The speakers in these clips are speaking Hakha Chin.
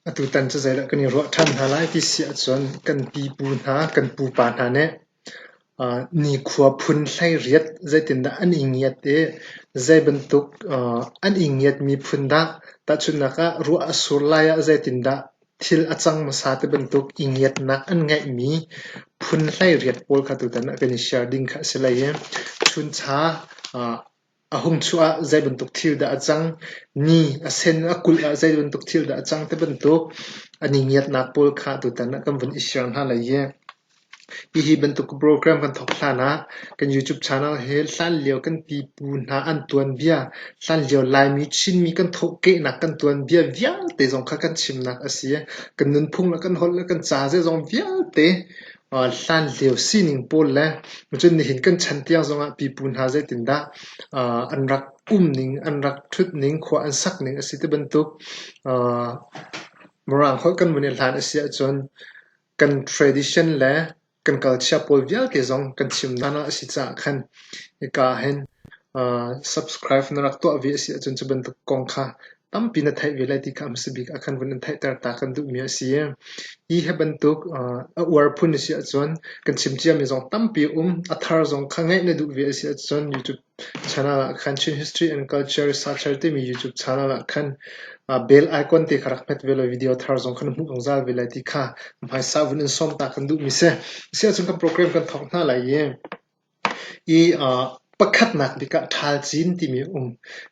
Atutan cu zeidah kan i ruah ṭhan hna lai ti si ahcun kan pipu hna, kan pupa hna nih nikhua phun hleiriat zeitindah an i ngiat i zeibantuk an i ngiatmi phun dah tahchunhnak ah ruah a sur lai ah zeitindah thil a cang hmasa ti bantuk i ngiatnak an ngeihmi phun hleiriat pawl kha tutan ah kan i share ding kha a si lai i chuncha A hung chuah ah zeibantuk thil dah a cang, ni a sen a kulh ah zeibantuk thil dah a cang tibantuk an i ngiatnak pawl kha tutan ah kan vun i share hna lai i hihi bantuk program kan thawk hlan ah kan YouTube channel hi hlanlio kan pipu hna an tuanbia, hlanlio Laimi Chinmi kan thawhkehnak kan tuanbia vialte zong kha kan chimnak a si i kan nunphung le kan holh le kan ca zeizong vialte Hlanlio sining pawl le cun nihin kan chan tiang zongah pipu hna zeitindah an rak umning, an rak ṭhutning, khua an sakning a si ti bantuk Mirang holh kan vun i hlan a si ahcun kan tradition le kan culture pawl vialte zong kan chim hna a si caah khan hika ah hin subscribe na rak tuah ve a si ahcun cu bantuk kong kha tampi na theih ve lai ti kha hmasa bik ah khan vun in theihter ta kan duhmi a si. Hi hi bantuk a uar phun a si ahcun kan chim ciami zong tampi a um. A thar zong kha ngaih na duh ve a si ahcun YouTube channel ah khan Chin History and Culture Researcher timi YouTube channel ah khan bell icon te kha rak hmet ve law video thar zong kha na hmuh zungzal ve lai ti kha hmaisa vun in sawm ta kan duhmi si. A si ahcun kan program kan thawk hna lai i I pakhatnak bik ah ṭhal-cin timi a um.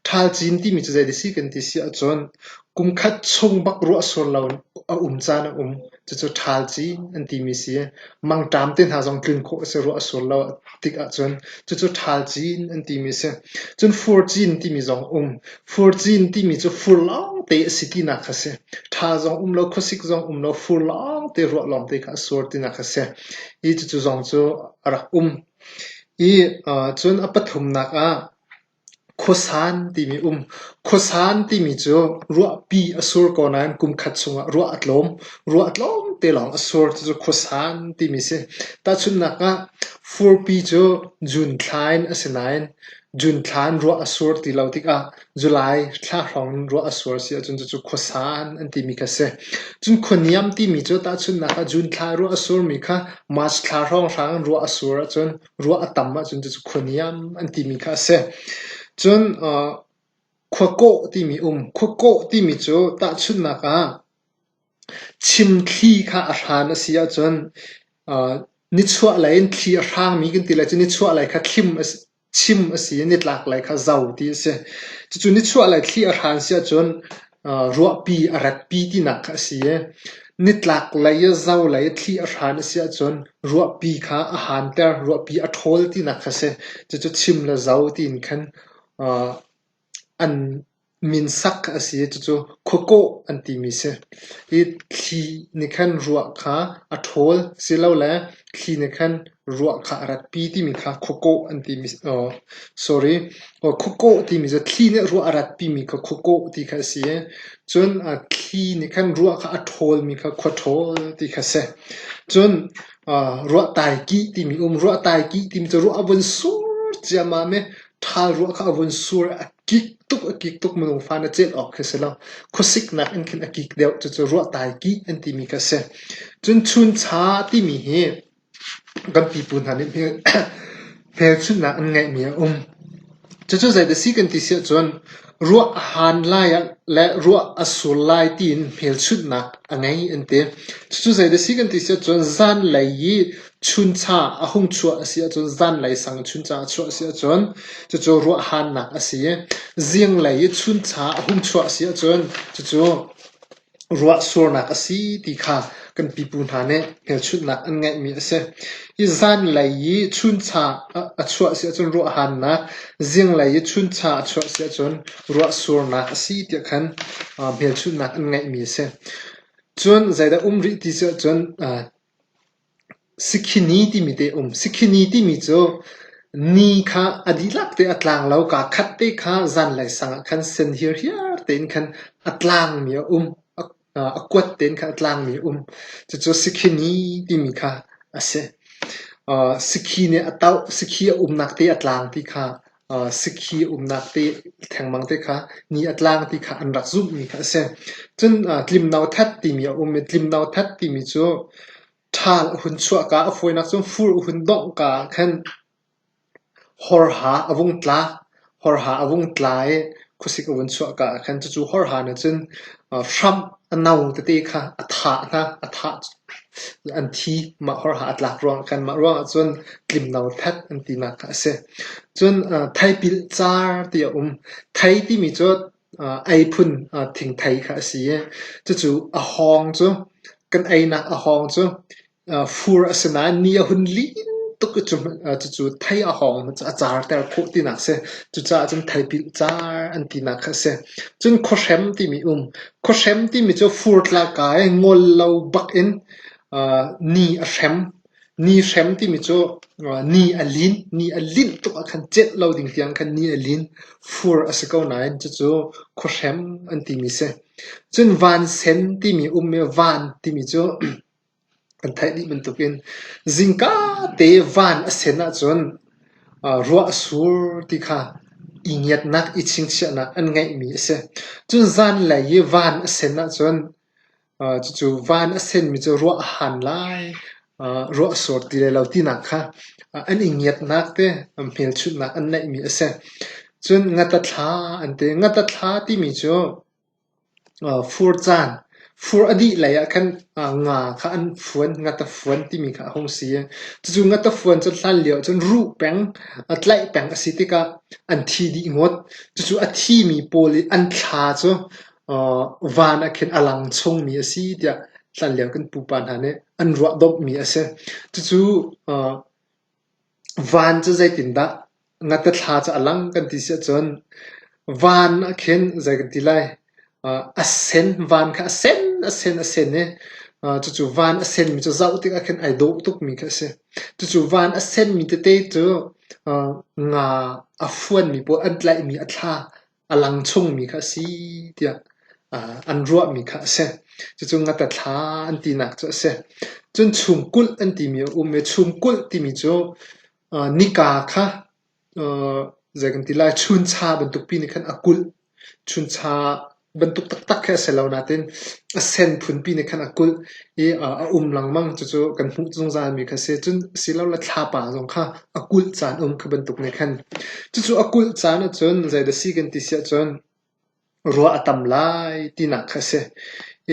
Ṭhal-cin timi cu zei si kan ti si ahcun kumkhat chung bak ruahsur lo in a um caan a um. Cucu ṭhal-cin an timi si. Mangṭam te hna zong tlun khawh a si ruah a sur lo tik ahcun. Cucu ṭhal-cin an timi a si. Cun fur-cin timi zong a um. Fur-cin timi cu fur lawngte a si tinak kha a si. Ṭhal zong um lo, khuasik zong um lo, fur lawngte ruah lawngte kha a sur tinak kha a si. Hi cucu zong cu a rak um. I cun a pathumnak ah khuasan timi um. Khuasan timi cu ruahpi a sur ko nain kumkhat chungah ruah a tlawm. Ruah tlawmte lawng a sur cucu khuasan timi si. Tahchunhnak ah furpi cu June thla in a si nain June thla in ruah a sur ti lo tikah July thla hrawng in ruah a sur si ahcun cucu khuasan an timi kha a si. Cun khuaniam timi cu tahchunhnak ah June thla ruah a surmi kha March thla hrawnghrang in ruah a sur ahcun ruah a tam ahcun cucu khuaniam an timi kha a si. Cun uh, khuakawh timi um. Khuakawh timi cu tahchunhnak ah Chimthli kha a hran a si ahcun uh, nichuahlei in thli a hrangmi kan ti lai cu nichuahlei kha thlim a si, chim a si i nitlaklei kha zo ti a si. Cucu nichuahlei thli a hran si ahcun ruahpi a ratpi tinak kha a si i nitlaklei i zolei i thli a hran a si ahcun ruahpi kha a hanter, ruahpi a ṭhawl tinak kha a si. Cucu chim le zo tiin khan an Minsak a si i cucu khuakawh an timi si. Hi thli nih khan ruah kha a ṭhawl silole thli nih khan ruah kha a ratpi timi kha khuakawh an timi sorry khuakawh timi cu thli nih ruah a ratpimi kha khuakawh ti kha a si i cun thli nih khan ruah kha a ṭhawlmi kha khuaṭhawl ti kha a si. Cun ruah taikih timi um. Ruah taikih timi cu ruah a vun sur ciammam i ṭhal ruah kha a vun sur i a Kik tuk a kik tuk minung fa na celh awk khi si lo. Khuasik nakin khin a kik deuh cucu ruahtai kih an timi kha a si. Cun chuncha timi hi kan pipu hna nih hmelchunhnak an ngeihmi a um. Cucu zeidah si kan ti si ahcun ruah a haan lai ah le ruah a sur lai tiin hmelchunhnak a ngei an ti. Cucu zeidah si kan ti si ahcun zanlei i chuncha a hung chuah a si ahcun zanlei sang chuncha a chuah a si ahcun cucu ruahhannak a si. Zinglei i chuncha a hung chuah a si ahcun cucu ruahsurnak a si ti kha kan pipu hna nih hmelchunhnak an ngeihmi a si. Hi zanlei i chuncha a chuah a si ahcun ruahhannak, zinglei i chuncha a chuah a si ahcun ruahsurnak a si tiah khan hmelchunhnak an ngeihmi a si. Cun zeidah um rih ti si ahcun Sikhini timi te a um. Sikhini timi cu ni kha a dihlak te a tlang lo. Kaa khat te kha zanlei sang ah khan sen hirhiar tein khan a tlangmi a um. A kuat tein khan a tlangmi a um. Cucu sikhini timi kha a si. Sikhi nih a toh. Sikhi a umnak te a tlang ti kha. Sikhi umnak te thengmang te kha ni a tlang ti kha an rak zumhmi kha a si. Cun tlimno that timi a um i tlimno that timi cu ṭhal a hun chuahka a fawinak cun fur a hun donghka ah khan Horha a vung tla. Horha a vung tla i khuasik a vun chuahka ah khan cucu horha nih cun hramh a no tete kha a thah hna. A thah an thi. Mah horha a tlak ruangah khan mah ruangah cun tlimno that an tinak kha a si. Cun theipilh car ti a um. Thei timi cu ei phun thingthei kha a si i cucu a hawng cu kan einak a hawng cu Fur a si nain ni a hun lin tuk i cucu thei a hawng cu a carter khawh tinak a si. Cucaah cun theipilh car an tinak kha a si. Cun khuahrem timi um. Khuahrem timi cu fur tlakka i ngol lo bak in ni a hrem. Ni hrem timi cu ni a lin. Ni a linh tuk ah khan celh lo ding tiang khan ni a lin. Fur a si ko nain cucu khuahrem an timi a si. Cun vansen timi um i van timi cu Kan theih dih bantukin zingka te van a sen ahcun ruah a sur ti kha i ngiatnak, i chingchiahnak an ngeihmi a si. Cun zanlei i van a sen ahcun cucu van a senmi cu ruah a han lai, ruah a sur ti lai lo tinak kha an i ngiatnak te hmelchunhnak an neihmi a si. Cun ngatathla an ti. Ngatathla timi cu Fur caan, fur a dih lei ah khan nga kha an fuan, ngatafuan timi kha a hung si. Cucu ngatafuan cu hlan lio ahcun ruh peng, tlaih peng a si tikah an thi dih ngawt. Cucu a thimi pawl i an thla cu van ah khin a lang chungmi a si tiah hlan lio kan pupa hna nih an ruahdomhmi a si. Cucu Van cu zeitindah ngatathla cu a lang kan ti si ahcun van ah khin zei kan ti lai a sen van kha a sen a sen a sen i cucu van a senmi cu zoh tikah khin ai dawh tukmi khi a si. Cucu van a senmi tete cu nga a fuanmi pawl an tlaihmi a thla a lang chungmi kha a si tiah an ruahmi kha a si. Cucu ngatathla an tinak cu a si. Cun chungkulh an timi a um i chungkulh timi cu nika kha zei kan ti lai chuncha bantuk pi nih khan a kulh. Chuncha bantuk taktak khi a si lo nain a sen phunpi nih khan a kulh i a um lengmang. Cucu kan hmuh zungzalmi kha a si. Cun asilole thlapa zong kha a kulh caan um kha bantuk nih khan. Cucu a kulh caan ahcun zeidah si kan ti si ahcun ruah a tam lai tinak kha a si.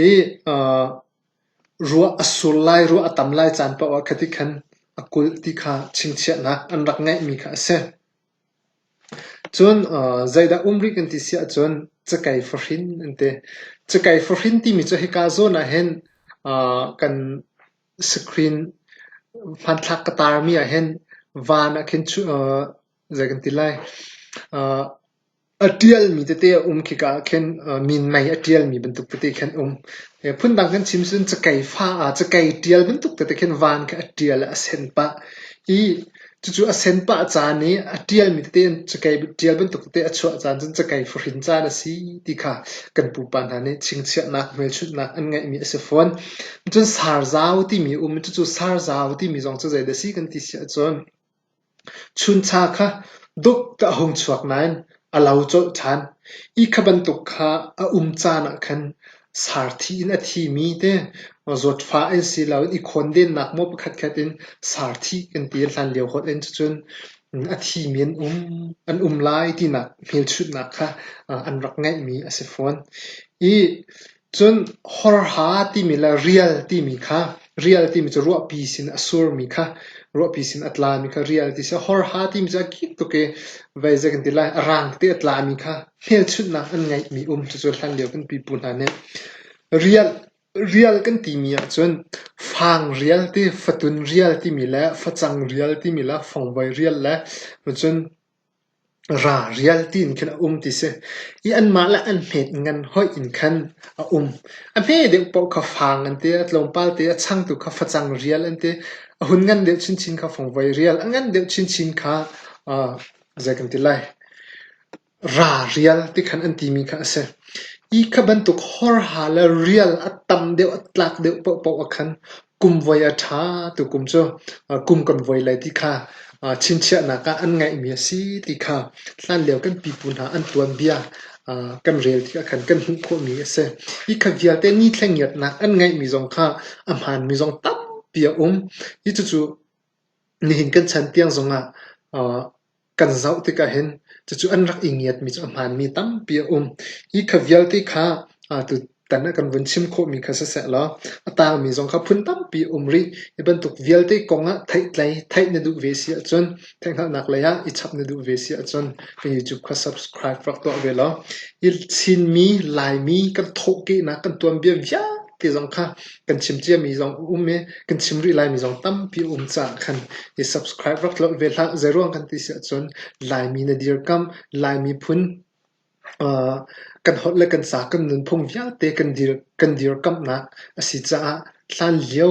I ruah a sur lai, ruah a tam lai caan paoh ah khati khan a kulh ti kha chingchiahnak an rak ngeihmi kha a si. Cun zeidah um rih kan ti si ahcun cakei fahrin an ti. Cakei fahrin timi cu hika zawn ahhin kan screen hmanthlak ka tarmi ahhin van ah khin zei kan ti lai A ṭialmi tete a um khika ah khin minmei a ṭialmi bantuk tete khin a um. Phundang kan chim cun cakei fa ah cakei ṭial bantuk tete khin van kha a ṭial i a sen pah i cucu a sen pah caan i a ṭialmi tete cakei ṭial bantuk tete a chuah caan cun cakei fahrin caan a si ti kha kan pupa hna nih chingchiahnak hmelchunhnak an ngeihmi a si fawn. Cun sarzau timi a um i cucu sarzau timi zong cu zeidah a si kan ti si ahcun Chuncha kha duk a hung chuak nain a lo colh ṭhan. Hi kha bantuk kha a um caan ah khan sarthi in a thimi te zawtfah in si loin i khawndennak maw pakhatkhat in sarthi kan ti. Hlanlio holh in cucun a thimi an um, an um lai tinak hmelchunhnak kha an rak ngeihmi a si fawn. I Cun horha timi le rial timi kha rial timi cu ruahpi sin a surmi kha ruahpi sin a tlami kha rial ti si. Horha timi cu a kik tuk i vei zei kan ti lai a rang tete a tlami kha hmelchunhnak an ngeihmi um cucu hlanlio kan pipu hna nih rial rial kan timi ahcun fang rial ti fatun rial timi le facang rial timi le fongvoi rial le cun Ra rial tiin khin a um ti si i anmah le an hmet ngan hoih in khan a um. A hme deuh paoh kha fang an ti, a tlawmpal te a changtu kha facang rial an ti, a hun ngan deuh chinchin kha fongvoi rial, a ngan deuh chinchin kha uh, zei kan ti lai, ra rial ti khan an timi kha a si. I kha bantuk horha le rial a tam deuh, a tlak deuh paohpaoh ah khan kum voi a ṭha tukum cu kum kan voi lai ti kha. Chinchiahnak ah an ngeihmi a si ti kha hlanlio kan pipu hna an tuanbia kan rel tikah khan kan hmuh khawhmi a si. Hi kha vialte ni thlengiatnak an ngeihmi zong kha a hmaanmi zong tampi a um. Hi cucu nihin kan chan tiang zongah kan zoh tikah hin cucu an rak i ngiatmi cu a hmaanmi tampi a um. Hi kha vialte kha tutan ah kan vun chim khawhmi kha siseh law a tangmi zong kha phun tampi a um rih. Hi bantuk vialte kong ah theihtlei theih na duh ve si ahcun theihhngalhnak lei ah i chap na duh ve si ahcun kan YouTube kha subscribe rak tuah ve law hi Chinmi, Laimi kan thawhkehnak kan tuanbia vialte zong kha kan chim ciami zong a um i kan chim rih laimi zong tampi a um caah khan hi subscribe rak tlolh ve hlah. Zeiruang kan ti si ahcun Laimi na dirkamh, Laimi phun kan holh le kan ca kan nunphung vialte kan dir kan dirkamhnak a si caah hlanlio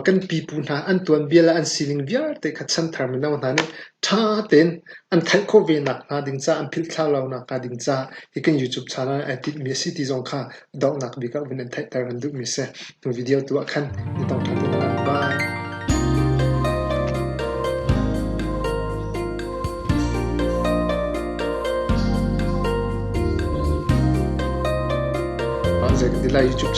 kan pipu hna an tuanbia le an sining vialte kha chanthar mino hna nih ṭha tein an theih khawh ve nakhnga ding caah an philhthlau lo nakhnga ding caah hi kan YouTube channel ah ai tinhmi a si ti zong kha donghnak bik ah vun in theihter kan duhmi a si. Tu video tu ah khan i tong ṭhan te hna. Bye. Zei kan ti lai YouTube channel.